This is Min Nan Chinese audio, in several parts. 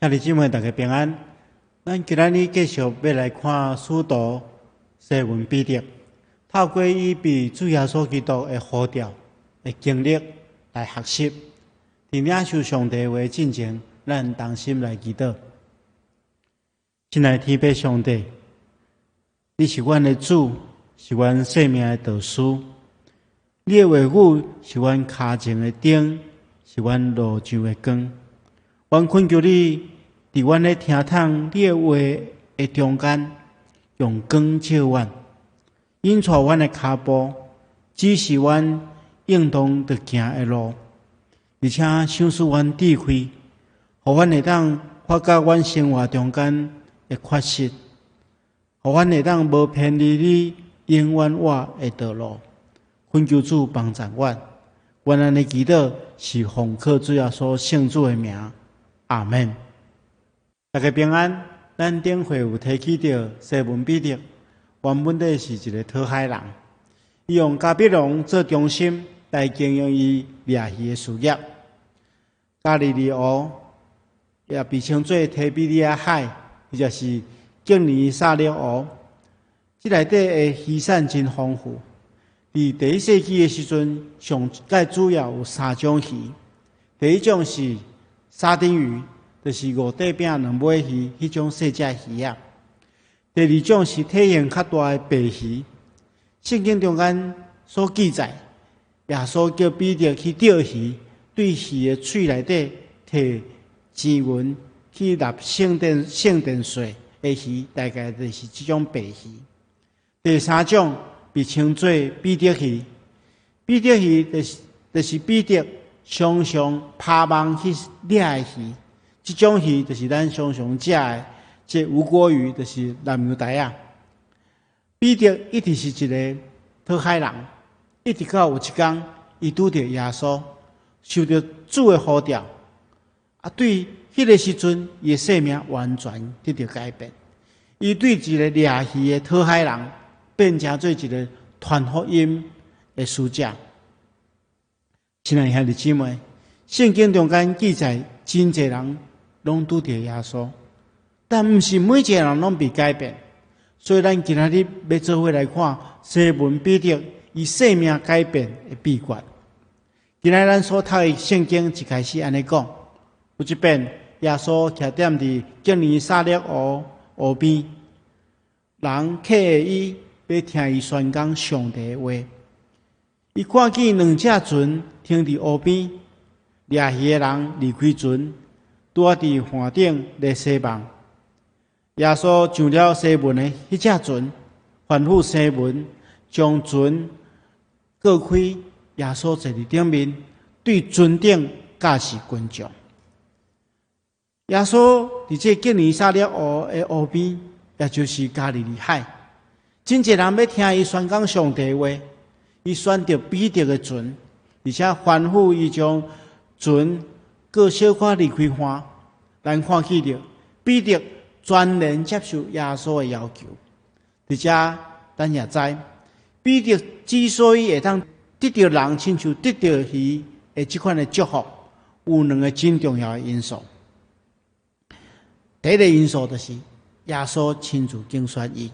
兄弟姊妹，大家平安。咱今仔日繼續欲來看使徒西門彼得，透過伊被主耶穌基督的呼召的經歷來學習。佇領受上帝話進前，咱同心來祈禱。親愛的天父上帝，你是阮的主，是阮生命的導師。你的話語是阮跤前的燈，是阮路上的光。阮懇求你，佇阮咧聽筒你的話的中間，用光照阮，引帶阮的跤步，指示阮應當著行的路，而且賞賜阮智慧，予阮會當發覺阮生活中間的缺失，予阮會當無偏離你永遠活的道路。懇求主幫助阮，阮按呢祈禱是奉靠主耶穌聖子的名，阿們。大家平安。咱頂回有提起著西門彼得，原本底是一个討海人，伊用迦百農做中心來經營伊掠魚的事業。加利利湖也被稱做提比哩亞海，或者是敬尼撒勒湖，這內底的魚產真豐富。佇第一世紀的時陣，上蓋主要有三種魚。第一種是沙丁魚，就是五塊餅兩尾魚彼種細隻魚仔。第二種是體型較大的白魚。聖經中間所記載，耶穌叫彼得去釣魚，對魚的喙內底提錢銀去納聖殿稅的魚，大概就是這種白魚。第三種被稱做彼得魚，彼得魚就是彼得常常拋網去掠的魚。這種魚就是咱常常食的這吳郭魚，就是南洋帶仔。彼得一直是一个討海人，一直到有一工，伊拄著耶穌，受著主的呼召，啊，對彼个時陣，伊的生命完全得著改變。伊對一个掠魚的討海人，變成做一个傳福音的使者。親愛兄弟姊妹，聖經中間記載，真濟人攏拄著耶穌，但毋是每一个人攏被改變。所以，咱今仔日欲做伙來看西門彼得伊生命改變的秘訣。今仔日咱所讀的聖經一開始按呢講，有一遍耶穌徛踮佇敬尼撒勒湖湖邊，人客伊欲聽伊宣講上帝的話。伊看見兩隻船停佇湖邊，掠魚的人離開船，拄仔佇岸頂咧洗網。耶穌上了西門的彼隻船，吩咐西門將船過開。耶穌坐佇頂面，對船頂教示群眾。耶穌佇這敬尼撒勒湖的湖邊，也就是加利利海，真濟人欲聽伊宣講上帝話。伊選擇彼得的船，而且吩咐伊將船閣小可離開岸。咱看見著彼得全然接受耶穌的要求。佇遮咱也知，彼得之所以會當得著人親像得著魚的這款的祝福，有兩个真重要的因素。第一个因素就是耶穌親自揀選伊。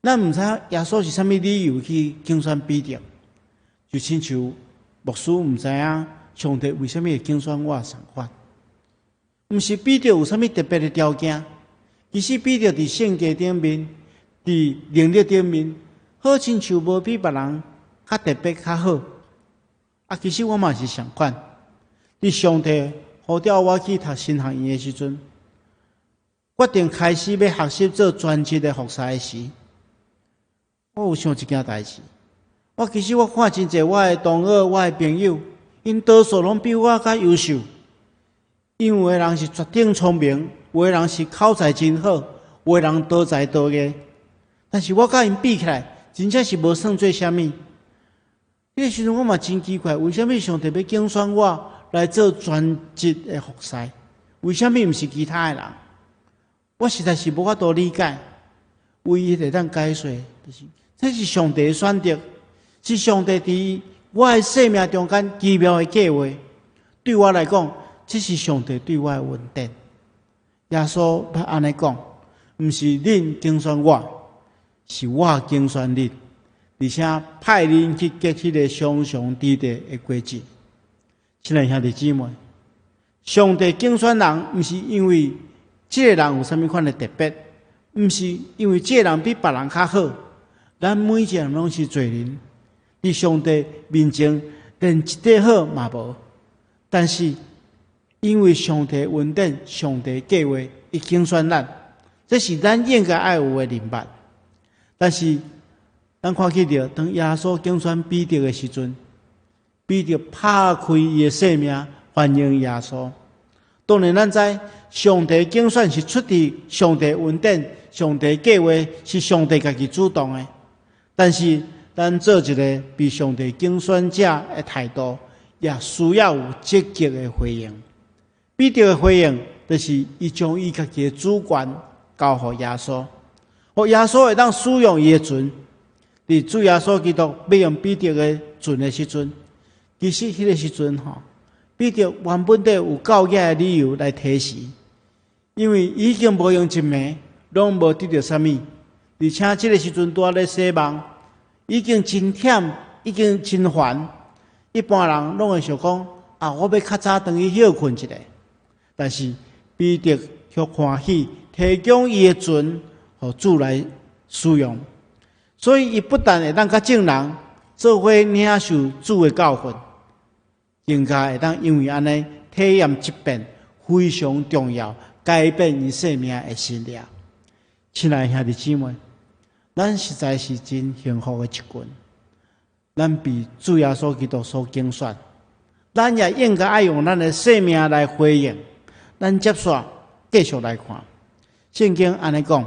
咱毋知耶穌是啥物理由去揀選彼得，就親像牧師毋知影上帝為啥物會揀選我仝款。毋是彼得有啥物特別的條件，其實彼得佇性格頂面、佇能力頂面，好親像無比別人較特別較好。啊，其實我嘛是仝款。佇上帝呼召我去讀神學院的時陣，決定開始欲學習做專職的服侍的時，我有想一件代誌。我其實我看真濟我的同學、我的朋友，𪜶多數攏比我較優秀。𪜶有的人是絕頂聰明，有的人是口才真好，有的人多才多藝。但是我佮𪜶比起來，真正是無算做啥物。彼个時陣我嘛真奇怪，為啥物上帝欲揀選我來做專職的服侍？為啥物毋是其他的人？我實在是無法度理解。唯一會當解釋，就是這是上帝的選擇，是上帝佇我的生命中間奇妙的計劃。對我來講，這是上帝對我的恩典。耶穌捌按呢講，毋是恁揀選我，是我揀選恁，而且派恁去結彼个常常佇佇的果子。親愛兄弟姊妹，上帝揀選人，毋是因為這个人有啥物款的特別，毋是因為這个人比別人較好。咱每一个人攏是罪人，佇上帝面前連一塊好嘛無。但是因為上帝恩典、上帝計劃，伊揀選咱，這是咱應該愛有的認捌。但是咱看見著，當耶穌揀選彼得的時陣，彼得拍開伊的生命歡迎耶穌。當然，咱知上帝揀選是出佇上帝恩典、上帝計劃，是上帝家己主動的。但是，咱做一个被上帝揀選者的態度，也需要有積極的回應。彼得的回應，就是伊將伊家己的主權交予耶穌，予耶穌會當使用伊的船。佇主耶穌基督欲用彼得的船的時陣，其實彼个時陣吼，彼得原本底有夠額的理由來推辭，因為已經無閒一暝，攏無得著啥物，而且這个時陣拄仔咧洗網，已經真忝，已經真煩。一般人攏會想講：啊，我欲較早轉去歇睏一下。但是彼得卻歡喜提供伊的船，予主來使用。所以，伊不但會當佮眾人做伙領受主的教訓，更加會當因為按呢體驗一遍非常重要、改變伊生命的神蹟。親愛兄弟姊妹，咱實在是真幸福的一群，咱被主耶穌基督所揀選，咱也應該愛用咱的生命來回應。咱接續繼續來看，聖經按呢講，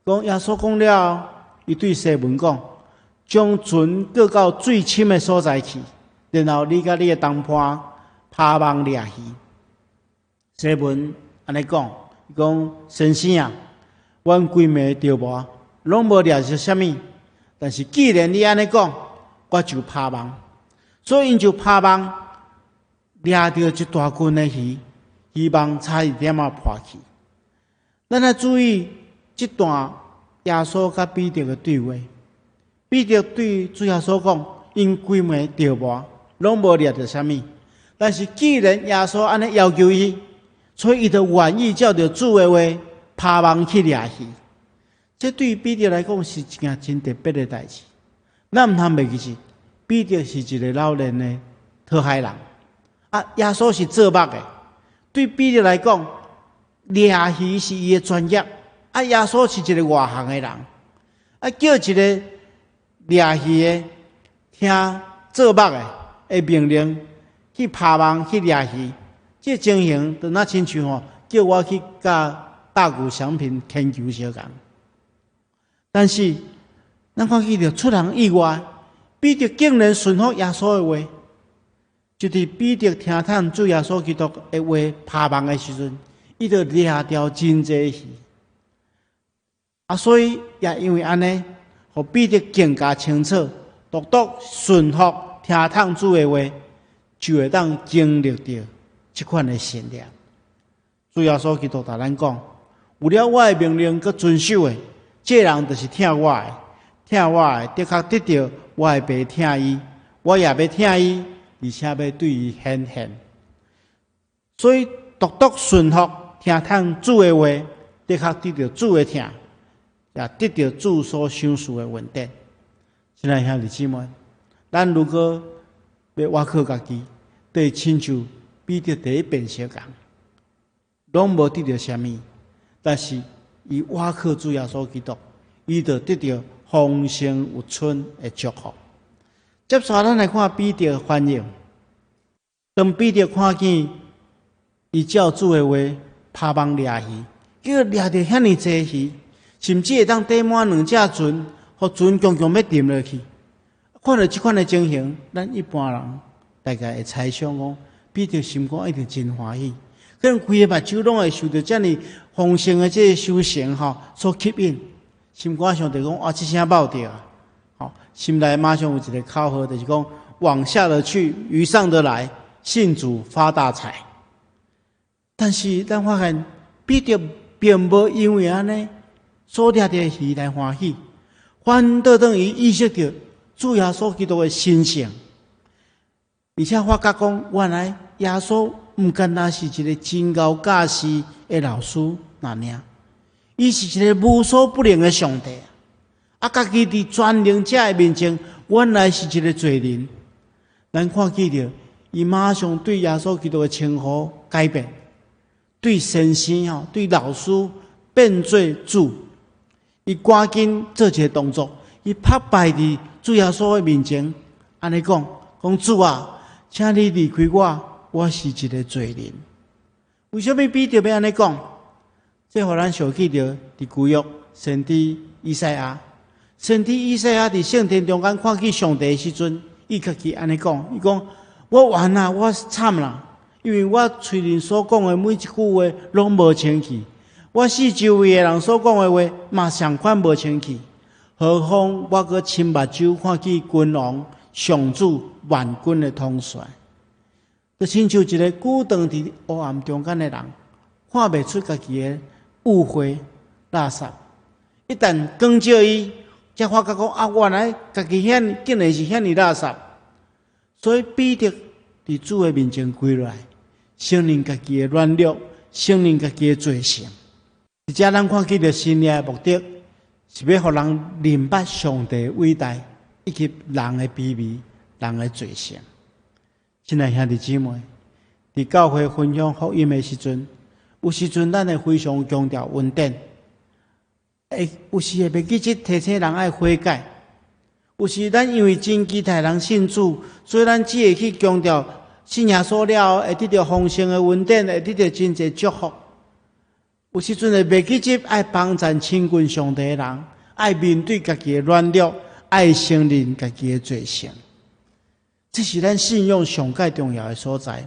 講耶穌講了，伊對西門講：將船閣到最深的所在去，然後你佮你的同伴拋網掠魚。西門按呢講，伊講先生啊，阮規暝釣無，攏無掠著啥物，但是既然你按呢講，我就拋網。所以𪜶就拋網，掠著一大群的魚，魚網差一點仔破去。咱愛注意這段耶穌佮彼得的對話。彼得對主耶穌講：𪜶規暝釣無，攏無掠著啥物。但是既然耶穌按呢要求伊，所以伊就願意照著主的話拋網去掠魚。這對彼得來講是一件真特別的代誌。咱毋通袂記住，彼得是一个老練的討海人，啊，耶穌是做目的。對彼得來講，掠魚是伊的專業，啊，耶穌是一个外行的人，啊，叫一个掠魚的聽做目的的命令去拋網去掠魚，這情形就若親像吼，叫我去佮大谷翔平牽球相仝。但是，咱看見著出人意外，彼得竟然順服耶穌的話，就佇彼得聽從主耶穌基督的話拋網的時陣，伊就掠著真濟魚。啊，所以也因為按呢，予彼得更加清楚，獨獨順服聽從主的話，就會當經歷著這款的神蹟。主耶穌基督共咱講，有了我的命令閣遵守的，這人就是疼我的，疼我的，的確得著我的爸疼伊，我也欲疼伊，而且欲對伊顯現。所以，獨獨順服聽從主的話，的確得著主的疼，也得著主所賞賜的恩典。親愛兄弟姊妹，咱如果欲倚靠家己，就親像彼得第一遍相仝，攏無得著啥物，但是伊倚靠主耶穌基督，伊就得著豐盛有春的祝福。接續咱來看彼得的反應。當彼得看見伊照主的話拋網掠魚，結果掠著遐爾濟魚，甚至會當綴滿兩隻船，予船強強欲沉落去。看著這款的情形，咱一般人大概會猜想講，彼得心肝一定真歡喜，可能規个目睭攏會受著遮爾豐盛的這个收成吼所吸引，心肝想著講啊，這聲捌著啊，吼，心內馬上有一个口號，就是講網下的去，魚上的來，信主發大財。但是咱發現彼得並無因為按呢所掠著魚來歡喜，反倒當伊意識著主耶穌基督的神聖，而且發覺講原來耶穌毋干焦是一个真𠢕教示的老師爾爾，伊是一个無所不能的上帝。啊，家己佇全能者的面前，原來是一个罪人。咱看見著，伊馬上對耶穌基督的稱呼改變，對先生吼，對老師變做主。伊趕緊做一个動作，伊拍敗佇主耶穌的面前，按呢講，講主啊，請你離開我，我是一个罪人。為啥物彼得欲按呢講？這予咱想起著佇舊約先知以賽亞。先知以賽亞佇聖殿中間看見上帝的時陣，伊家己按呢講：伊講我完啦，我慘啦，因為我喙裡所講的每一句話攏無清氣，我四周圍的人所講的話嘛仝款無清氣，何況我閣親目睭看見君王上主萬軍的統帥，就親像一个久長佇黑暗中間的人，看袂出家己的污穢垃圾，一旦光照伊，才發覺講啊，原來家己遐竟然是遐爾垃圾，所以彼得佇主的面前跪落來，承認家己的軟弱，承認家己的罪性。佇遮咱看見著神蹟的目的，是欲予人認捌上帝偉大，以及人的卑微、人的罪性。親愛兄弟姊妹，佇教會分享福音的時陣，有時陣咱會非常強調恩典。會有時會袂記得提醒人愛悔改。有時咱因為真期待人信主，所以咱只會去強調信耶穌了後會得著豐盛的恩典，會得著真濟祝福。有時陣會袂記得愛幫贊親近上帝的人，愛面對家己的軟弱，愛承認家己的罪性。這是咱信仰上蓋重要的所在。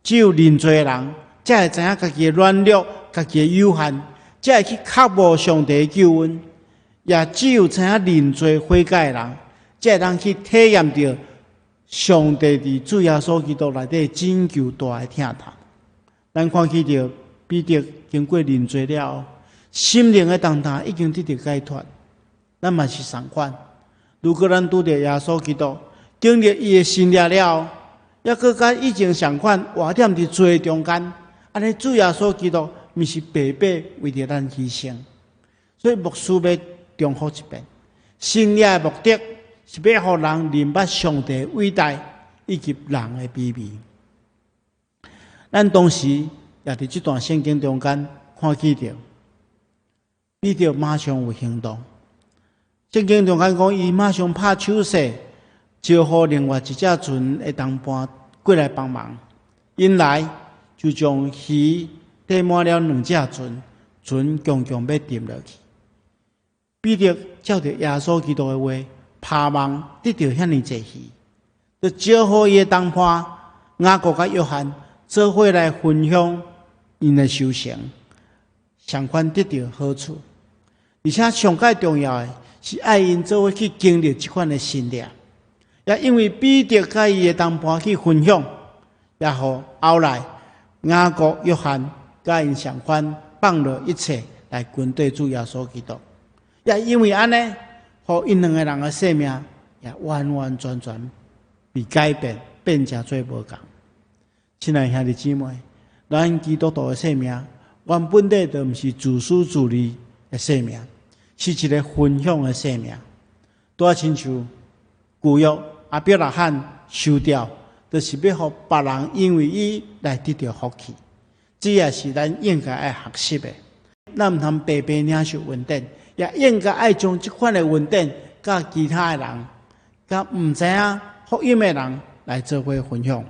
只有認罪的人，才會知影家己的軟弱、家己的有限，才會去渴慕上帝的救恩。也只有知影認罪悔改的人，才會當去體驗著上帝佇主耶穌基督內底拯救大的疼痛。咱看見著彼得經過認罪了後，心靈的重擔已經得著解脫。咱嘛是仝款。如果咱拄著耶穌基督，經歷伊的神蹟了後，猶閣佮以前仝款活踮佇罪中間，按呢主耶穌基督毋是白白為著咱犧牲。所以牧師欲重複一遍，神蹟的目的是欲予人認捌上帝偉大以及人的卑微。咱同時也佇這段聖經中間看見著，彼得馬上有行動。聖經中間講，伊馬上拍手勢，招呼另外一隻船的同伴過來幫忙。𪜶來就將魚載滿了兩隻船，船強強欲沉落去。彼得照著耶穌基督的話，拋網得著遐爾濟魚，就招呼伊的同伴雅各佮約翰做伙來分享𪜶的收成，仝款得著好處。而且上蓋重要的是愛𪜶做伙去經歷這款的神蹟，也因為彼得佮伊的同伴去分享，也予後來雅各、約翰佮𪜶仝款放落一切來跟綴主耶穌基督。也因為按呢，予𪜶兩个人的生命也完完全全被改變，變成做無仝。親愛兄弟姊妹，咱基督徒的生命原本底就毋是自私自利的生命，是一个分享的生命。拄仔親像舊約亞伯拉罕受召，就是欲予別人因為伊來得著福氣。這也是咱應該愛學習的。咱毋通白白領受恩典，也應該愛將這款的恩典，佮其他的人，佮毋知影福音的人來做伙分享。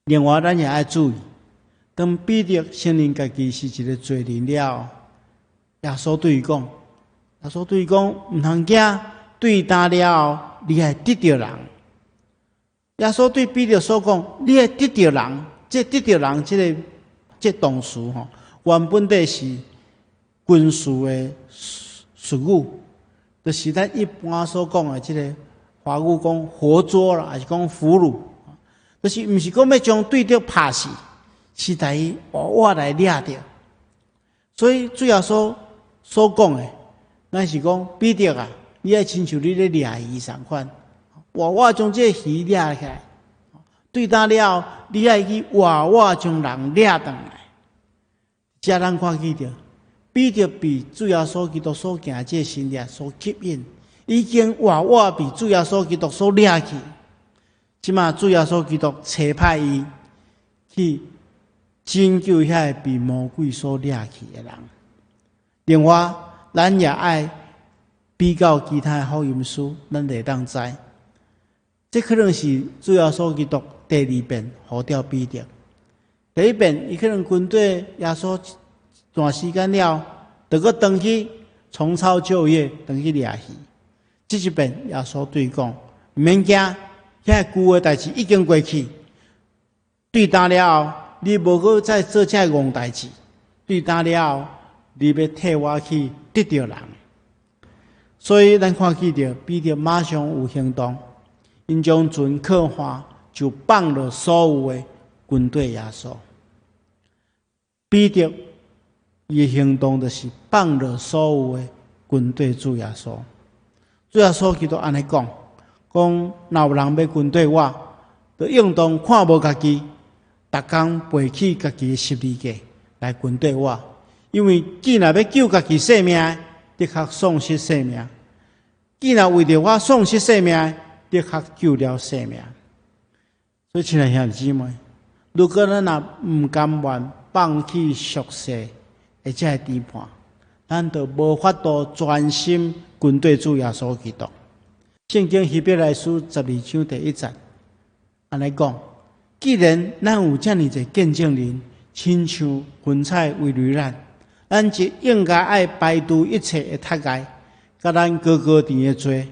另外，咱也愛注意，當彼得承認家己是一个罪人了後，耶穌對伊講：耶穌對伊講，毋通驚，對今了後，你愛得著人。耶穌對彼得所講：你愛得著人，這得著人，這个這動詞吼，原本底是軍事的術語，就是咱一般所講的這个華語講活捉啦，抑是講俘虜，就是毋是講欲將對敵拍死，是共伊活活來掠著。所以主耶穌所講的，乃是講彼得啊，你愛親像你咧掠魚仝款，活活將這個魚掠起來。對今了後，你愛去活活將人掠轉來。遮咱看見著，彼得被主耶穌基督所行的這個神蹟所吸引，已經活活被主耶穌基督所掠去。這馬主耶穌基督差派伊去拯救遐个被魔鬼所掠去的人。另外，咱也愛比較其他的福音書，咱就會當知，這可能是主耶穌基督第二遍呼召彼得。第一遍，伊可能跟綴耶穌一段時間了，就閣轉去重操舊業，轉去掠魚。這一遍耶穌對伊講：毋免驚，遐舊的代誌已經過去。對今了後，你無閣再做這戇代誌。對今了後，你欲替我去得著人。所以咱看見著彼得馬上有行動，𪜶將船靠岸，就放落所有的跟綴耶穌。彼得伊的行動就是放落所有的跟綴主耶穌。主耶穌基督按呢講，講若有人欲跟綴我，就應當看無家己，逐工背起家己的十字架來跟綴我。因為既若欲救家己性命，的確喪失性命；既若為著我喪失性命，的確救了性命。所以，親愛兄弟姊妹，如果咱若毋甘願放棄俗世的這个甜伴，咱就無法度專心跟綴主耶穌基督。聖經希伯來書12章第1節，按呢講：既然咱有遮爾濟見證人，親像雲彩圍圍咱，咱就應該愛排除一切的窒礙，佮咱高高懸的罪，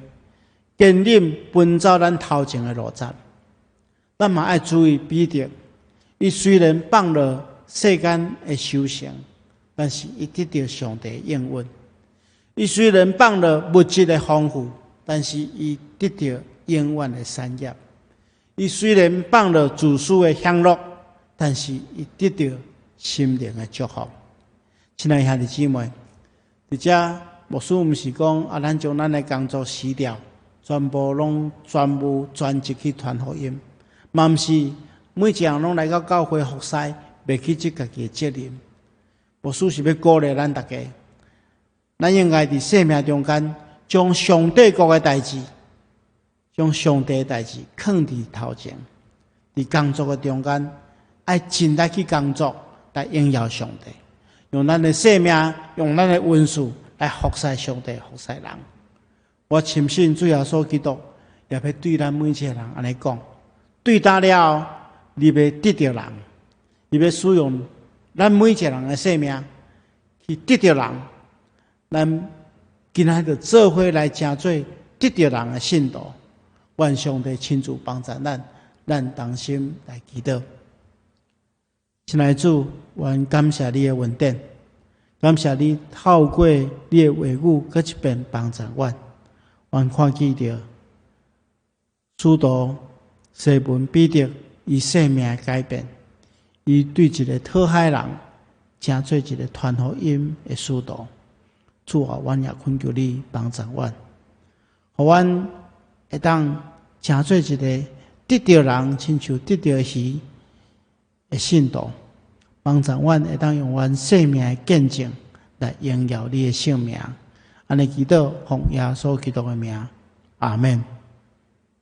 堅忍奔走咱頭前的路程。咱嘛愛注意彼得，伊雖然放落世間的收成，但是伊得著上帝應允；伊雖然放落物質的豐富，但是伊得著永遠的產業；伊雖然放落自私的享樂，但是伊得著心靈的祝福。親愛兄弟姊妹，佇遮牧師毋是講啊，咱將咱的工作辭掉，全部攏專務專職去傳福音，嘛毋是每一項攏來到教會服侍，袂去盡家己的責任。牧師是欲鼓勵咱大家，咱應該佇生命中間，將上帝國的代誌，將上帝的代誌囥佇頭前，佇工作的中間，愛盡力去工作，來榮耀上帝。用咱的生命，用咱的恩賜來服侍上帝，服侍人。我深信主耶穌基督也欲對咱每一個人按呢講：對今了後，你欲得著人，伊欲使用咱每一個人的生命去得著人。咱今仔就做伙來成做得著人的信徒。願上帝親自幫助咱，咱同心來祈禱。親愛的主，阮感謝你的恩典，感謝你透過你的話語，閣一遍幫助阮。阮看見著使徒西門彼得伊生命的改變，伊對一个討海人，成做一个傳福音的使徒。主啊，阮也懇求你幫助阮，予阮會當成做一个得著人，親像得著魚的信徒，幫助阮會當用阮生命的見證來榮耀你的聖名。按呢祈禱，奉耶穌基督的名，阿們。